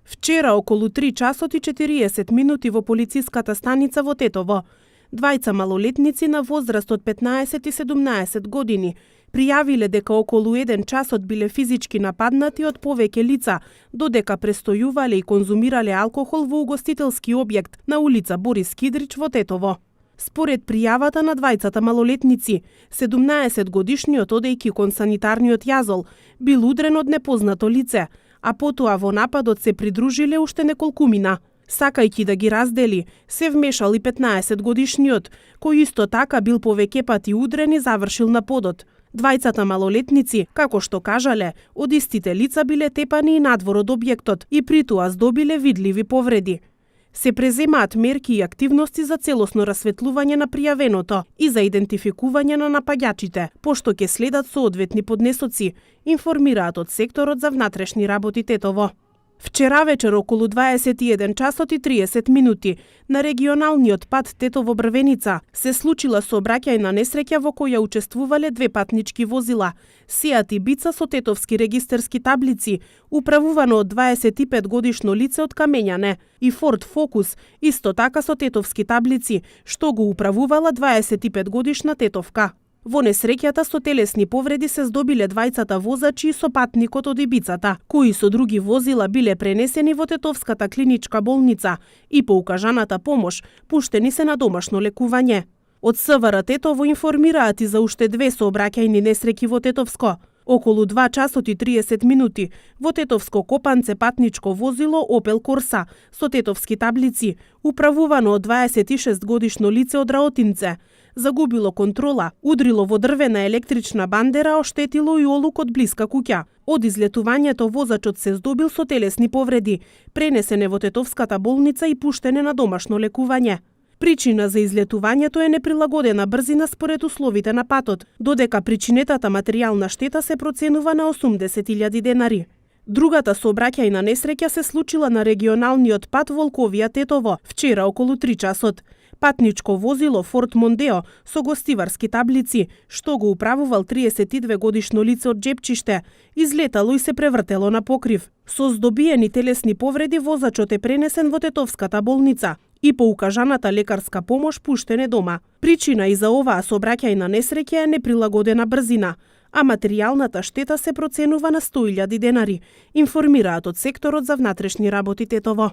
Вчера околу 3 часот и 40 минути во полициската станица во Тетово, двајца малолетници на возраст од 15 и 17 години пријавиле дека околу 1 часот биле физички нападнати од повеќе лица, додека престојувале и конзумирале алкохол во угостителски објект на улица Борис Кидрич во Тетово. Според пријавата на двајцата малолетници, 17-годишниот одејќи кон санитарниот јазол бил удрен од непознато лице, а потоа во нападот се придружиле уште неколкумина. Сакајќи да ги раздели, се вмешал и 15-годишниот, кој исто така бил повеќе пати удрен и завршил на подот. Двајцата малолетници, како што кажале, од истите лица биле тепани и надвор од објектот и притоа здобиле видливи повреди. Се преземаат мерки и активности за целосно расветлување на пријавеното и за идентификување на напаѓачите, пошто ќе следат соодветни поднесоци, информираат од секторот за внатрешни работи Тетово. Вчера вечер околу 21 часот и 30 минути на регионалниот пат Тетово-Брвеница се случила сообраќајна несреќа во која учествувале две патнички возила, Сеат Ибица со тетовски регистерски таблици, управувано од 25 годишно лице од Камењане, и Форд Фокус, исто така со тетовски таблици, што го управувала 25 годишна тетовка. Во несреќата со телесни повреди се здобиле двајцата возачи и со патникот од Ибицата, кои со други возила биле пренесени во Тетовската клиничка болница и по укажаната помош пуштени се на домашно лекување. Од СВР Тетово информираат и за уште две сообраќајни несреќи во Тетовско. Околу 2 часот и 30 минути во Тетовско Копанце патничко возило Опел Корса со тетовски таблици, управувано од 26 годишно лице од Раотинце, загубило контрола, удрило во дрвена електрична бандера, оштетило и олук од блиска куќа. Од излетувањето возачот се здобил со телесни повреди, пренесен е во Тетовската болница и пуштен е на домашно лекување. Причина за излетувањето е неприлагодена брзина според условите на патот, додека причинетата материјална штета се проценува на 80.000 денари. Другата сообраќајна несреќа се случила на регионалниот пат Волковија Тетово, вчера околу 3 часот. Патничко возило Форд Мондео со гостиварски таблици, што го управувал 32 годишно лице од Джепчиште, излетало и се превртело на покрив. Со здобиени телесни повреди возачот е пренесен во Тетовската болница и по укажаната лекарска помош пуштен е дома. Причина и за оваа сообраќајна несреќа е неприлагодена брзина, а материјалната штета се проценува на 100.000 денари, информираат од секторот за внатрешни работи Тетово.